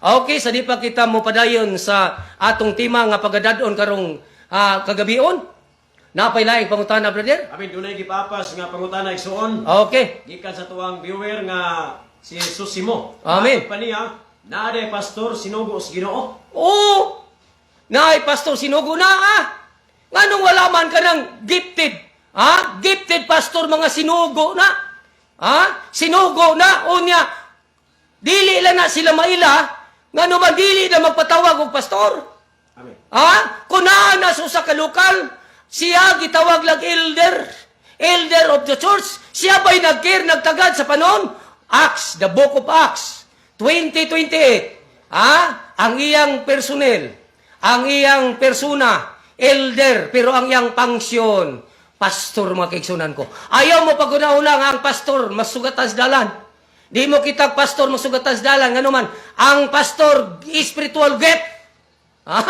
Okay, sa di pa kita mo padayon sa atong tema nga pagadadon karong kagabion. Napay laing pangutana, brother? Amin, dunay gipapas nga pangutana, igsuon. Okay. Gikan sa tuwang viewer nga si Susimo. Amen. Matod pa niya, naa day pastor sinugo sa Ginoo? Oo! Naay pastor sinugo na ah. Nganong wala man ka ng gifted? Ha? Gifted pastor mga sinugo na. Ha? Sinugo na unya. Dili lang na sila maila ngano man dili na magpatawag og pastor. Amen. Ha? Kung naa na sa usa ka lokal, siya gitawag lang elder. Elder of the church. Siya ba'y nag-care, nagtagad sa panon? Acts, the Book of Acts, 20:28. Ha? Ang iyang personnel, ang iyang persona, elder, pero ang iyang function, pastor, mga kaigsunan ko. Ayaw mo paguna-una nga ang pastor, masugatan sa dalan. Di mo kita pastor masugatan sa dalan. Ngano man, ang pastor, spiritual gift. Ha?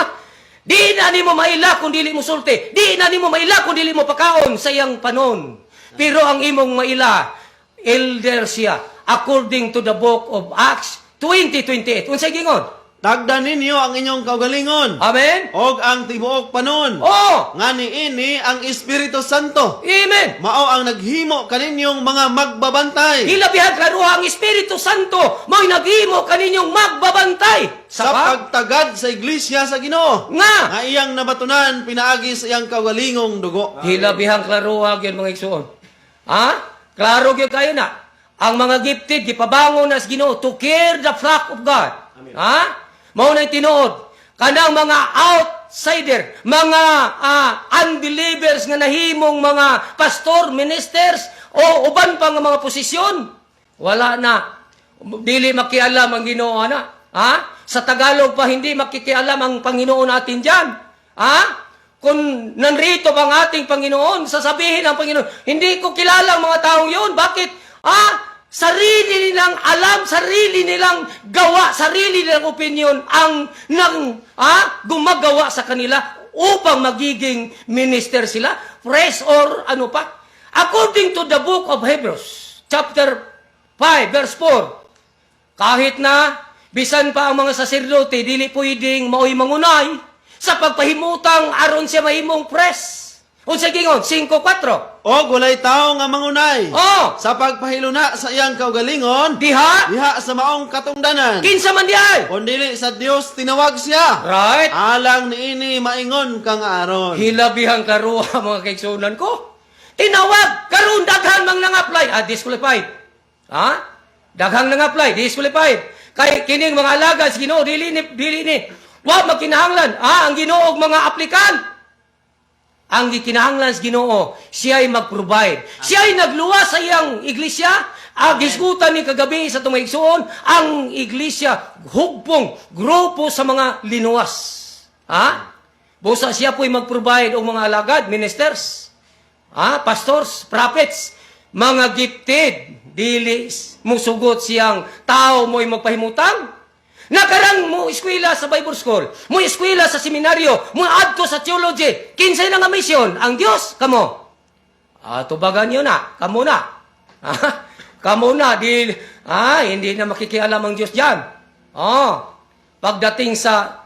Di na nimo maila kung dili mo sulti. Di na nimo maila kung dili mo pakaon sa iyang panon. Pero ang imong maila, elder siya according to the Book of Acts 20:28. Unsay gingon? Tagda ninyo ang inyong kaugalingon Amen. og ang tibuok panon. Oh, Nga niini ang Espiritu Santo. Amen. Mao ang naghimo kaninyong mga magbabantay. Hilabihan klaruha ang Espiritu Santo mo'y naghimo kaninyong magbabantay sa sa pagtagad sa iglesia sa Ginoo. Nga. Nga iyang nabatunan pinaagi sa iyang kaugalingong dugo. Hilabihang klaruha gyud, mga igsuon. Ha? Klaro gyud kayo na. Ang mga gifted gipabangon na sa Ginoo to care the flock of God. Amen. Ha? Mao na tinuod. Kanang mga outsider, mga unbelievers nga nahimong mga pastor, ministers o uban pa nga mga posisyon, wala na. Dili makialam ang Ginoo na. Ha? Sa Tagalog pa, hindi makikialam ang Panginoon natin diyan. Ha? Kung nanrito pa ang ating Panginoon, sasabihin ng Panginoon, "Hindi ko kilala ang mga taong yun." Bakit? Ah, sarili nilang alam, sarili nilang gawa, sarili nilang opinion ang nang gumagawa sa kanila upang magiging minister sila, priest or ano pa. According to the Book of Hebrews, chapter 5, verse 4, kahit na bisan pa ang mga saserdote dili pwedeng maoy mangunay sa pagpahimutang aron siya mahimong priest. Unsa gingon? 5:4. Og walay tawo nga mangunay Oh, sa pagpahiluna sa iyang kaugalingon diha diha sa maong katungdanan. Kinsa man diay? Kung dili sa Dios tinawag siya. Right? Alang niini maingon kang Aaron. Hilabihang klaruha, mga kaigsunan ko. Tinawag karon daghan mang nang-apply, disqualified. Ha? Daghang nang-apply, disqualified. Kay kining mga alagad sa Ginoo dili ni wa magkinahanglan ang Ginoo og mga aplikant. Ang gikinahanglan sa Ginoo, siya'y mag-provide. Siya'y nagluwas sa iyang iglesia. Ang gisgutan ni kagabi sa itong igsuon, ang iglesia, hugpong, grupo sa mga linuwas. Ha? Busa siya po'y mag-provide og mga alagad, ministers, ha? Pastors, prophets, mga gifted, dili musugot siyang tao mo'y magpahimutang. Nakarang mo eskwela sa Bible school, mo eskwela sa seminaryo, mo adto sa theology. Kinsay na nga mission? Ang Dios, kamo. Ah, tubagan niyo na, kamo na. Ah, kamo na, di, hindi na makikialam ang Diyos diyan. Oh, pagdating sa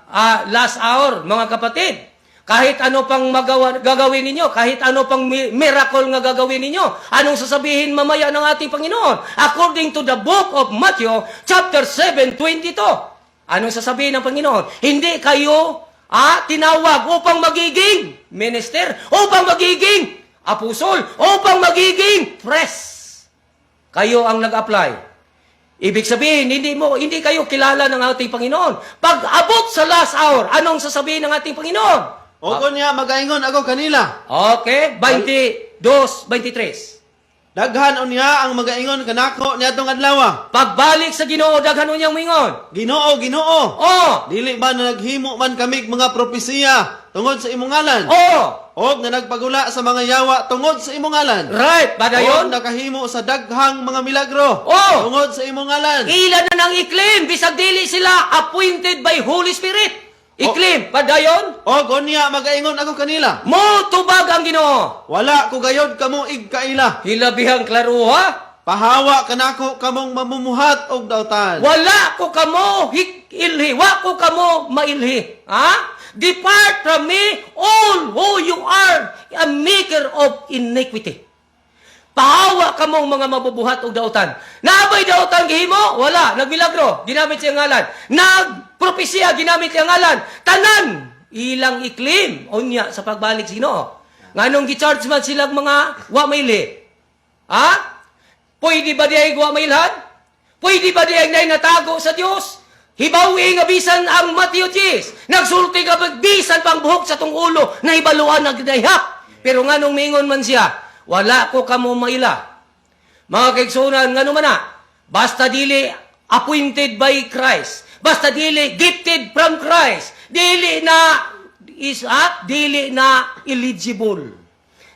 last hour, mga kapatid, kahit ano pang magawa, gagawin ninyo, kahit ano pang miracle nga gagawin ninyo, anong sasabihin mamaya ng ating Panginoon? According to the Book of Matthew, chapter 7, 22. Anong sasabihin ng Panginoon? Hindi kayo tinawag upang magiging minister, upang magiging apostol, upang magiging priest. Kayo ang nag-apply. Ibig sabihin, hindi kayo kilala ng ating Panginoon. Pag abot sa last hour, anong sasabihin ng ating Panginoon? O kunya magaingon ako kanila. Okay, 22, 23. Daghan unya ang magaingon kanako niadtong adlaw. Pagbalik sa Ginoo, daghan unyang mingon. "Ginoo, Ginoo. Oh, Dili ba na naghimo man kami mga propesiya tungod sa imong ngalan? Oh, Og na nagpagula sa mga yawa tungod sa imong ngalan? Right, Og padayon. nakahimo sa daghang mga milagro Oh. tungod sa imong ngalan?" Ila na nang i-claim, bisag dili sila appointed by Holy Spirit. I-claim, padayon. Og unya magaingon ako kanila. Mo tubag ang Ginoo. Wala ko gayod kamo igkaila." Hilabihang klaruha. Pahawa kanako kamong mamumuhat og dautan. Wala ko kamo ilhi, wa ko kamo mailhi. Ha? Depart from me, all who you are a maker of iniquity. Pahawa kamong mga mabubuhat og dautan. Naabay dautan gihimo? Wala. Nagmilagro, ginamit siyang ngalan. Nagpropesiya, ginamit siyang ngalan. Tanan, ilang iklim, unya sa pagbalik sa Ginoo. Nganong gi-charge man silang mga wa mailhi? Ha? Pwede ba diay wa mailhan? Pwede ba diay nay natago sa Dios? Hibawi nga bisan ang Mateo 10. Nagsulti ka pag bisan pang buhok sa tong ulo na hibaluan nagdayhap. Pero nganong mingon man siya, wala ko kamo maila. Mga kaigsunan, ngano man na, basta dili appointed by Christ, basta dili gifted from Christ, dili na is up, dili na eligible,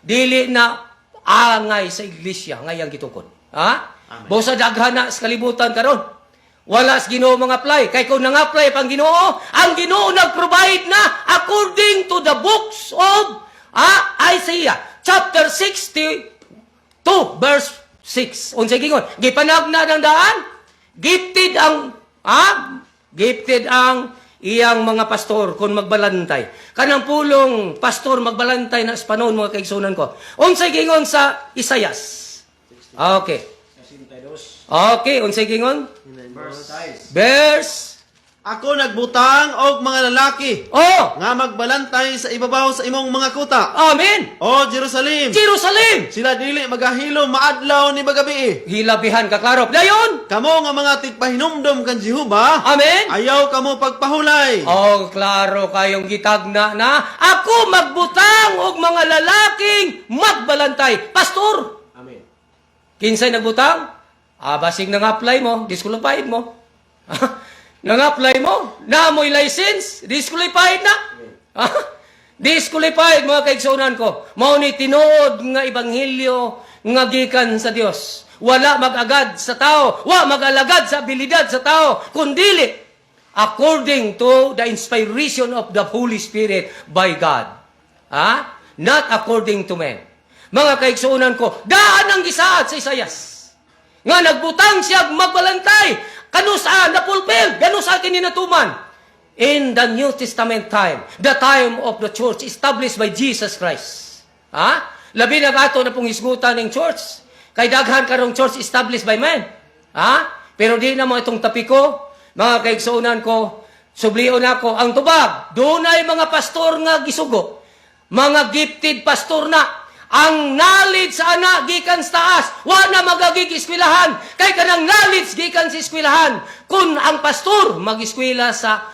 dili na angay sa iglesia ngayang gitukod. Ha? Busa daghan na sa kalibutan karon. Wala sa Ginoo mga apply. Kay kung nang-apply pang Ginoo, ang Ginoo nag-provide na according to the books of Isaiah chapter 62 verse 6. Unsay gingon? Gipanagna ng daan, gifted ang iyang mga pastor kung magbalantay. Kanang pulong pastor magbalantay na espanon, mga kaigsunan ko. Unsay gingon sa Isayas? Okay. 62. Okay, unsay gingon? Verse 6. Verse Ako nagbutang og mga lalaki nga magbalantay sa ibabaw sa imong mga kuta. Amen. O Jerusalem, Jerusalem. Sila dili magahilom maadlaw ni magabii. Hilabihan ka klaro. Dayon. Kamo nga mga tigpahinumdom kan Jehova, ayaw kamo pagpahulay. Oh, klaro kayong gitagna na ako magbutang og mga lalaking magbalantay. Pastor, Amen. Kinsay nagbutang? Ah, basig nang-apply mo, disqualified mo. Nang-apply mo, naamoy license, disqualified na. Disqualified, mga kaigsunan ko. Mao ni tinuod nga ebanghelyo nga gikan sa Dios. Wala mag-agad sa tao, wa mag-alagad sa abilidad sa tao, kundili according to the inspiration of the Holy Spirit by God. Ha? Not according to men. Mga kaigsuonan ko, daan ang gisaad sa Isayas. Nga nagbutang siya magbalantay. Kanusa na fulfill, ganusa kini natuman. In the New Testament time, the time of the church established by Jesus Christ. Ha? Labi na ato na pong hisgutan ng church. Kay daghan karong church established by man. Ha? Pero di na mo itong tapiko, mga kaigsuonan ko, sublion ako ang tubag. Dunay mga pastor nga gisugo. Mga gifted pastor na. Ang knowledge sa ana gikan sa taas, wa na magagig eskwelahan. Kay kanang knowledge gikan sa eskwelahan. Kung ang pastor mag-eskwela sa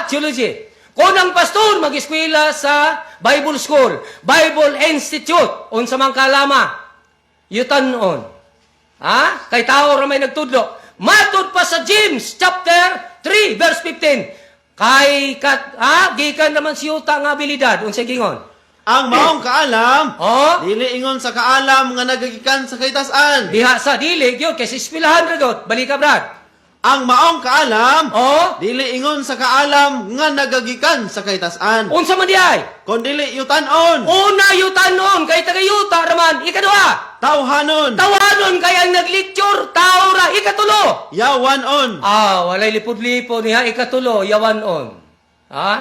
theology, kung ang pastor mag-eskwela sa Bible School, Bible Institute, unsa man kalama, yutan-on. Ha? Kay tao ra may nagtudlo. Matud pa sa James chapter 3 verse 15. Kay kat gikan naman siyuta nga abilidad, unsay gingon? Ang maong kaalam, dili ingon sa kaalam nga nagagikan sa kahitasan. Diha sa dili gyud kay sa eskwelahan ra gyud. Balik ka, Brad. Ang maong kaalam, dili ingon sa kaalam nga nagagikan sa kahitasan. Unsa man di ay? Kon dili yutanon, Una, yutanon kay tagayuta raman. Ikaduha, tawhanon, tawanon kay ang naglecture tao ra. Ikatulo, yawanon. Walay lipod-lipod niya. Ikatulo, yawanon. Ha?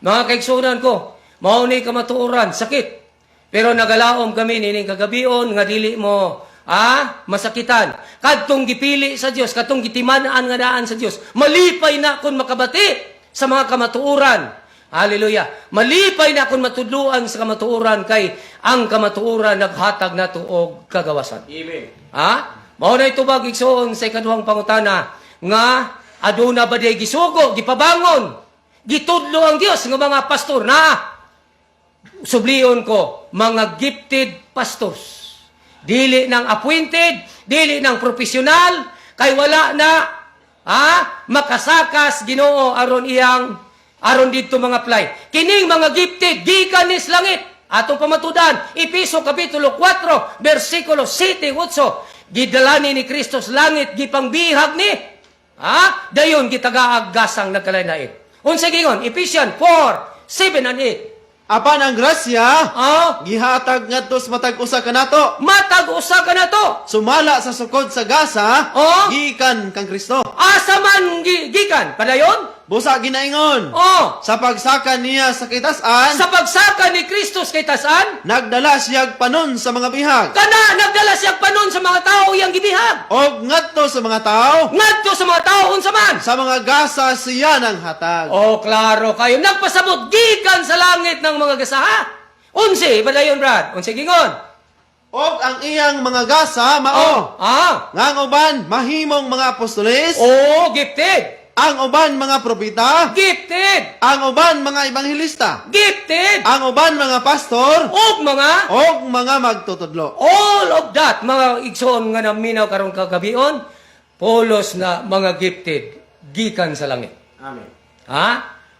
Mga kaigsunan ko, mao ni kamatuoran, sakit. Pero nagalaom kami nining kagabion nga dili mo masakitan. Kadtong gipili sa Dios, kadtong gitiman-an nga daan sa Dios, malipay na kon makabati sa mga kamatuoran. Hallelujah. Malipay na kon matudluan sa kamatuoran kay ang kamatuoran naghatag nato og kagawasan. Amen. Ha? Mao na tubag, igsoon, sa ikaduhang pangutana nga aduna ba day gisugo, gipabangon, gitudlo ang Dios nga mga pastor na sublion ko, mga gifted pastors. Dili ng appointed, dili ng profesional, kay wala na makasakas Ginoo aron iyang aron didto mga apply. Kining mga gifted gikan ni sa langit. Atong pamatudan, Epeso kapitulo 4 bersikulo 7 8. Gidala ni Kristo sa langit, gipangbihag ni. Ha? Dayon gitagaag gasang nagkalain-lain. Unsa gingon? Ephesians 4:7 and 8. Apan ang grasya gihatag ngadto sa matag usa kanato Matag usa kanato. Sumala sa sukod sa gasa gikan kang Kristo. Asa man gikan? Padayon? Busa ginaingon sa pagsaka niya sa kitasan, Sa pagsaka ni Kristus kay tasan, nagdala siyag panon sa mga bihag. Kana nagdala siya panon sa mga tao iyang gibihag. Og ngadto sa mga tao, Ngadto sa mga tao unsa man? Sa mga gasa siya nang hatag. Oh, klaro kayo. Nagpasabot gikan sa langit ng mga gasaha. Unsi, padayon, Brad. Unsi gingon. Og ang iyang mga gasa mao nga ang uban mahimong mga apostoles, Oh, gifted. ang uban mga propeta, Gifted. ang uban mga ebanghelista, Gifted. ang uban mga pastor, Og mga og mga magtutudlo. All of that, mga igsoon nga naminaw karong kagabion, pulos na mga gifted gikan sa langit. Amen. Ha?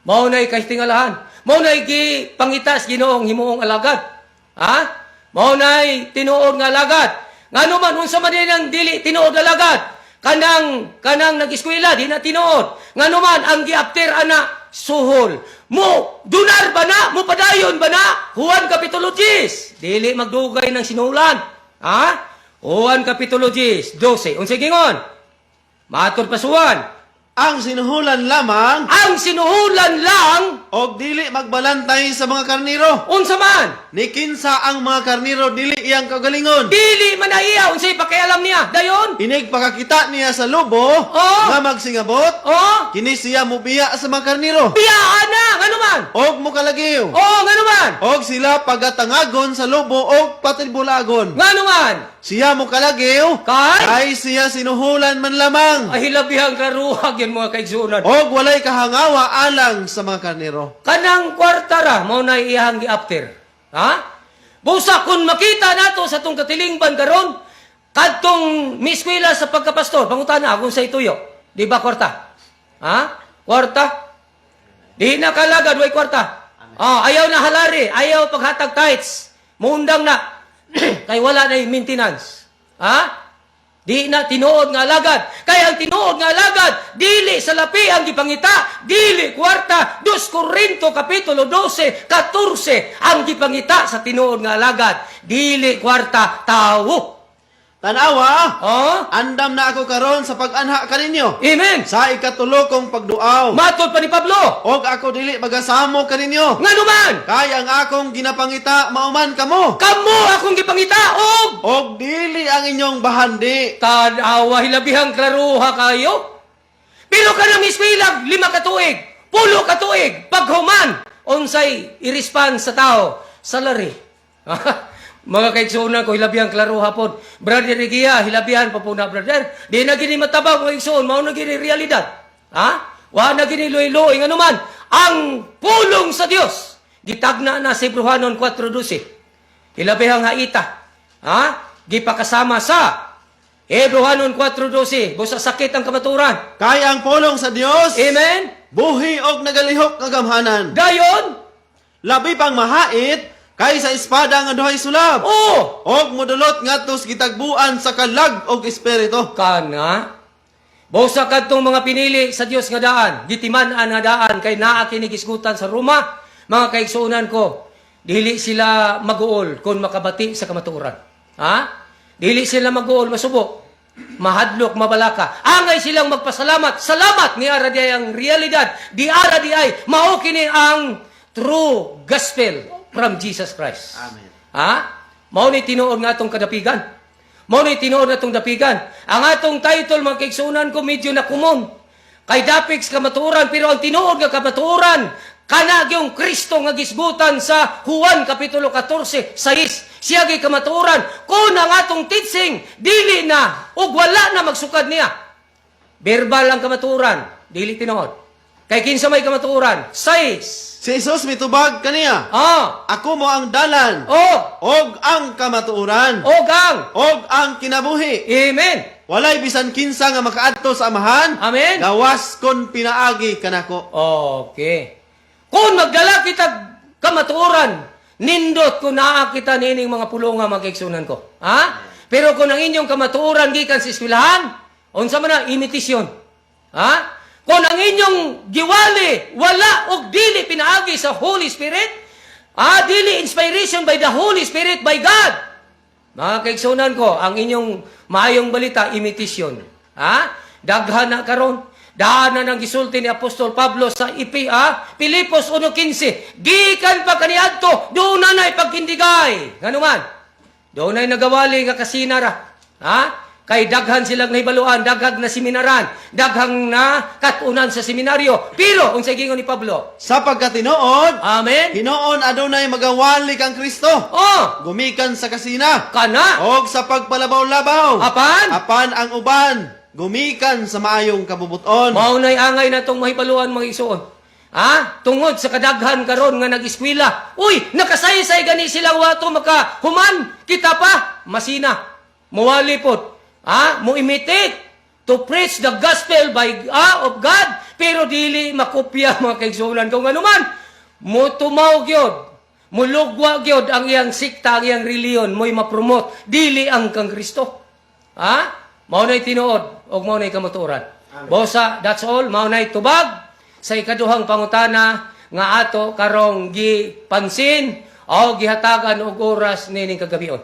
Mao na'y kahitingalahan. Mao na'y gipangitas Ginoong himuong alagad. Ha? Mao na'y tinuod nga alagad. Ngano man unsa man din ang dili tinuod alagad? Kanang nag-eskwela di na tinuod. Ngano man ang giapter ana suhol. Mo dunar ba na? Mo padayon ba na? Juan Kapitulo 10. Dili magdugay ng sinulan. Ha? Juan Kapitulo 10, 12. Unsay gingon? Matod pa Juan. Ang sinuhulan lamang Ang sinuhulan lang og dili magbalantay sa mga karniro. Unsa man? Ni kinsa ang mga karniro dili iyang kaugalingon. Dili man na iya unsay pakialam niya. Dayon. Inig pakakita niya sa lobo nga magsingabot, kini siya mubiya sa mga karniro Biyaan na ngano man? og mukalagiw. Oh, ngano man? Og sila pagatangagon sa lobo og patibulagon. Ngano man? Siya mukalagiw Kay kay siya sinuhulan man lamang. Ay, hilabihang karuhag yan, mga kaigsunan. Og walay kahangawa alang sa mga karniro. Kanang kwarta ra mao na iyang giapter. Ha? Busa kung makita nato sa tong katilingban karon kadtong mieskwela sa pagkapastor, pangutana akong sa ituyo. Di ba kwarta? Ha? Kwarta? Di na kalagad, way kwarta. Oh, ayaw na halari, ayaw paghatag tithes. Muundang na. Kay wala na yung maintenance. Ha? Di na tinuod nga alagad. Kay ang tinuod nga alagad, dili sa lapi ang gipangita, dili kwarta. 2 Korinto Kapitulo 12, 14 ang gipangita sa tinuod nga alagad. Dili kwarta, tawo. Tanawa, Oh? andam na ako karon sa pag-anha kaninyo. Amen. Sa ikatulo kong pagduaw. Matod pa ni Pablo. Og ako dili magasamo kaninyo. Ngano man? Kay ang akong ginapangita mauman kamo. Kamo akong gipangita og Og dili ang inyong bahandi. Tanawa, hilabihang klaruha kayo. Pero ka ng iswilag, 5 ka tuig, 10 ka tuig, paghuman, unsay i-response sa tao, salary. Mga kaigsuonan ko, hilabihang klaruha pod. Brother Regia, hilabihan pa po na, brother. Di na gini matabang mga igsuon, mao na gini realidad. Ha? Wa na gini luy-luy, ngano man, ang pulong sa Dios gitagna na sa Hebrewanon 4:12. Hilabihang haita. Ha? Gipakasama sa Hebrewanon 4:12. Busa sakit ang kamaturan. Kay ang pulong sa Dios Amen? buhi og nagalihok nga gamhanan. Dayon? Labi pang mahait kaysa espada nga duhay sulab. Oh! Og modulot ngadto sa gitagbuan sa kalag og espiritu. Kana? Busa kadtong mga pinili sa Dios nga daan, gitiman-an nga daan kay naa kini gisgutan sa Roma, mga kaigsuonan ko, dili sila maguol kung makabati sa kamatuoran. Ha? Dili sila maguol masubo. Mahadlok, mabalaka. Angay silang magpasalamat. Salamat ni ara di ay ang realidad. Di ara di ay mao kini ang true gospel from Jesus Christ. Amen. Ha? Mao ni tinuod nga atong kadapigan. Mao ni tinuod atong dapigan. Ang atong title, mga kaigsuonan ko, medyo na kumon. Kay dapik sa kamatuoran, pero ang tinuod nga kamatuoran kana gyung Kristo nga gisgutan sa Juan Kapitulo 14, 6. Siya gyud kamatuoran. Kung ang atong teaching dili na ug wala na magsukad niya. Verbal ang kamatuoran, dili tinuod. Kay kinsa may kamatuoran? 6. Si Jesus mitubag kaniya. Ako mo ang dalan og ang kamatuoran Og ang og ang kinabuhi. Amen. Walay bisan kinsa nga makaadto sa Amahan Amen. gawas kon pinaagi kanako. Okay. Kung magdala kita kamatuoran, nindot kung naa kita nining mga pulonga, mga kaigsuonan ko. Ha? Pero kung ang inyong kamatuoran gikan sa eskwelahan, unsa man na imitasyon. Ha? Kung ang inyong giwali wala og dili pinaagi sa Holy Spirit, Dili inspiration by the Holy Spirit, by God. Mga kaigsunan ko, ang inyong maayong balita, imitasyon. Ha? Daghan na karon. Daan na nang gisulti ni Apostol Pablo sa IPA, Pilipos 1:15. Gikan pa kaniadto, doon na na'y pagkindigay. Nganuman? Doon na'y nagawali nga kasina ra. Ha? Kay daghan silang nahibaluan, daghang na seminaran, daghang na katunan sa seminaryo. Pero, unsay gingon ni Pablo? Sa pagkatinuod, Amen? hinoon adunay magawali kang Kristo. Oh, Gumikan sa kasina. Kana! Og sa pagpalabaw-labaw. Apan? Apan ang uban. Gumikan sa maayong kabubuton. Mao na'y angay na itong mahibaluan, mga igsoon. Ha? Tungod sa kadaghan karon nga nag-eskwela. Uy, nakasaysay gani sila wato maka human kita pa masina. Muwali pod. Ha? Mo imitate to preach the gospel by of God, pero dili makopya, mga kaigsuonan, kung ano man. Motumaw gyud. Mulugwa gyud ang iyang sikta, ang iyang reliyon, mo'y mapromote dili ang kang Kristo. Ha? Mao na'y tinuod ug mao na'y kamatuoran. Bosa, that's all. Mao na'y tubag sa ikaduhang pangutana nga ato karong gipansin o gihatagan og oras nining kagabion.